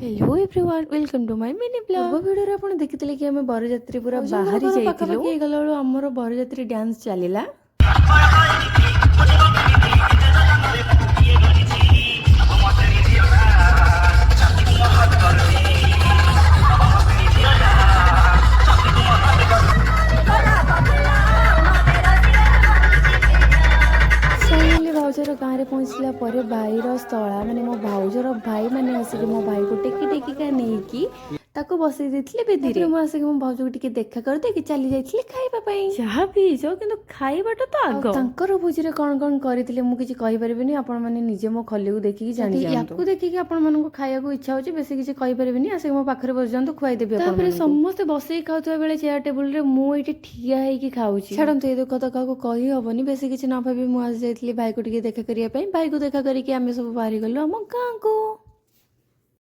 Hello everyone, welcome to my mini vlog. ପୂର୍ବ ଭିଡ଼ିଓରେ ଆପଣ ଦେଖିଥିଲେ କି ଆମେ ବରଯାତ୍ରୀ ପୁରା ବାହାରି ଯାଇଥିଲୁ। ପାଖାପାଖି ହେଇଗଲା ବେଳୁ ଆମର ବରଯାତ୍ରୀ ଡ୍ୟାନ୍ସ ଚାଲିଲା। ଫାଇନାଲି ଭାଉଜର ଗାଁରେ ପହଞ୍ଚିଲା ପରେ ଭାଇର ସ୍ଥଳା, ମାନେ ମୋ ଭାଉଜର ଭାଇମାନେ ଆସିକି ମୋ ଭାଇକୁ ଟେକି ଟେକିକା ନେଇକି ତାକୁ ବସେଇ ଦେଇଥିଲେ ବେଦିରେ। ମୁଁ ଆସିକି ମୋ ଭାଉଜକୁ ଟିକେ ଦେଖା କରିଦେଇକି ଚାଲି ଯାଇଥିଲି ଖାଇବା ପାଇଁ। ଯାହା ବି ହେଇଯାଉ, କିନ୍ତୁ ଖାଇବାଟା ତ ଆଗ। ତାଙ୍କର ଭୋଜିରେ କଣ କଣ କରିଥିଲେ, ମୁଁ କିଛି କହିପାରିବିନି। ଆପଣ ମାନେ ନିଜେ ମୋ ଖଲିକୁ ଦେଖିକି ଜାଣି ୟାକୁ ଦେଖିକି ଆପଣମାନଙ୍କୁ ଖାଇବାକୁ ଇଚ୍ଛା ହଉଛି। ବେଶୀ କିଛି କହିପାରିବିନି। ଆସିକି ମୋ ପାଖରେ ବସିଯାଆନ୍ତୁ, ଖୁଆଇଦେବି। ତାପରେ ସମସ୍ତେ ବସେଇକି ଖାଉଥିବା ବେଳେ ଚେୟାର ଟେବୁଲରେ ମୁଁ ଏଇଠି ଠିଆ ହେଇକି ଖାଉଛି। ଛାଡ଼ନ୍ତୁ, ଏ ଦୁଃଖ ତ କାହାକୁ କହି ହବନି। ବେଶୀ କିଛି ନ ଭାବି ମୁଁ ଆସି ଯାଇଥିଲି ଭାଇକୁ ଟିକେ ଦେଖା କରିବା ପାଇଁ। ଭାଇକୁ ଦେଖା କରିକି ଆମେ ସବୁ ବାହାରି ଗଲୁ ଆମ ଗାଁକୁ।